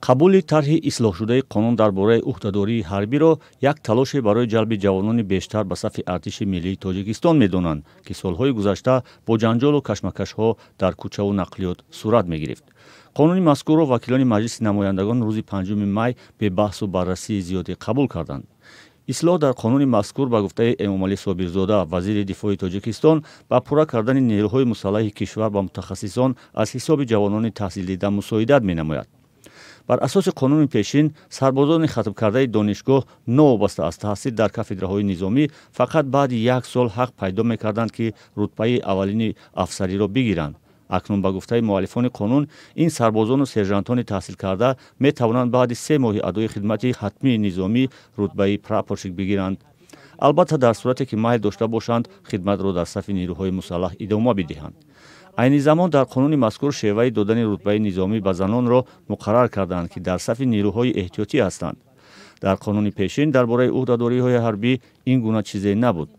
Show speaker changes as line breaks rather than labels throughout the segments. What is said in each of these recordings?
Қабули тарҳи ислоҳшудаи қонун дар бораи ӯҳдадории ҳарбиро як талоше барои ҷалби ҷавонони бештар ба сафи Артиши миллии Тоҷикистон медонанд, ки солҳои гузашта бо ҷанҷолу кашмакашҳо дар кӯчаву нақлиёт сурат мегирифт. Қонуни мазкурро вакилони Маҷлиси намояндагон рӯзи 5 май бебаҳсу баррасии зиёдӣ қабул карданд. Ислоҳ дар қонуни мазкур, ба гуфтаи Эмомалӣ Собирзода, вазири дифои Тоҷикистон, ба пурра кардани нерӯҳои мусаллаҳи кишвар ба мутахассисон аз ҳисоби ҷавонони таҳсилдида мусоидат менамояд. Бар асоси қонуни пешин, сарбозони хатмкардаи донишгоҳ новобаста аз таҳсил дар кафедраҳои низомӣ фақат баъди як сол ҳақ пайдо мекарданд, ки рутбаи аввалини афсариро бигиранд. Акнун, ба гуфтаи муаллифони қонун, ин сарбозону сержантони таҳсилкарда метавонанд баъди 3 моҳи адои хидмати ҳатмии низомӣ рутбаи прапорщик бигиранд, албатта, дар сурате ки майл дошта бошанд хидматро дар сафи нерӯҳои мусаллаҳ идома бидиҳанд. Айни замон дар қонуни мазкур шеваи додани рутбаи низомӣ ба занонро муқаррар карданд, ки дар сафи нерӯҳои эҳтиётӣ ҳастанд. Дар қонуни пешин дар бораи ӯҳдадориҳои ҳарбӣ ин гуна чизе набуд.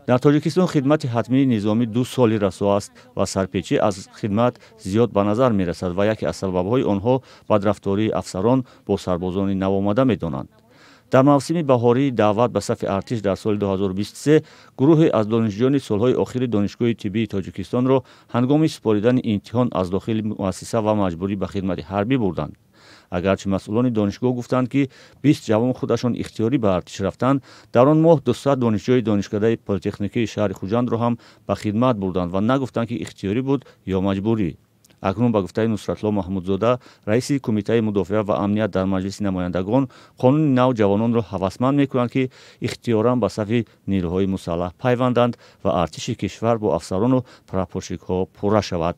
Дар Тоҷикистон хидмати ҳатмии низомӣ 2 соли расо аст ва сарпечӣ аз хидмат зиёд ба назар мерасад ва яке аз сабабҳои онҳо бадрафтории афсарон бо сарбозони навомада медонанд. Дар мавсими баҳории даъват ба сафи артиш дар соли 2023 гурӯҳе аз донишҷӯёни солҳои охири Донишгоҳи тиббии Тоҷикистонро ҳангоми супоридани имтиҳон аз дохили муассиса ва маҷбурӣ ба хидмати ҳарбӣ бурданд. Агарчи масъулони донишгоҳ гуфтанд, ки 20 ҷавон худашон ихтиёрӣ ба артиш рафтанд, дар он моҳ 200 донишҷӯи Донишкадаи политехникии шаҳри Хуҷандро ҳам ба хидмат бурданд ва нагуфтанд, ки ихтиёрӣ буд ё маҷбурӣ. Акнун, ба гуфтаи Нусратулло Маҳмудзода, раиси Кумитаи мудофиа ва амният дар Маҷлиси намояндагон, қонуни нав ҷавононро ҳавасманд мекунанд, ки ихтиёран ба сафи нерӯҳои мусаллаҳ пайванданд ва артиши кишвар бо афсарону прапорщикҳо пурра шавад.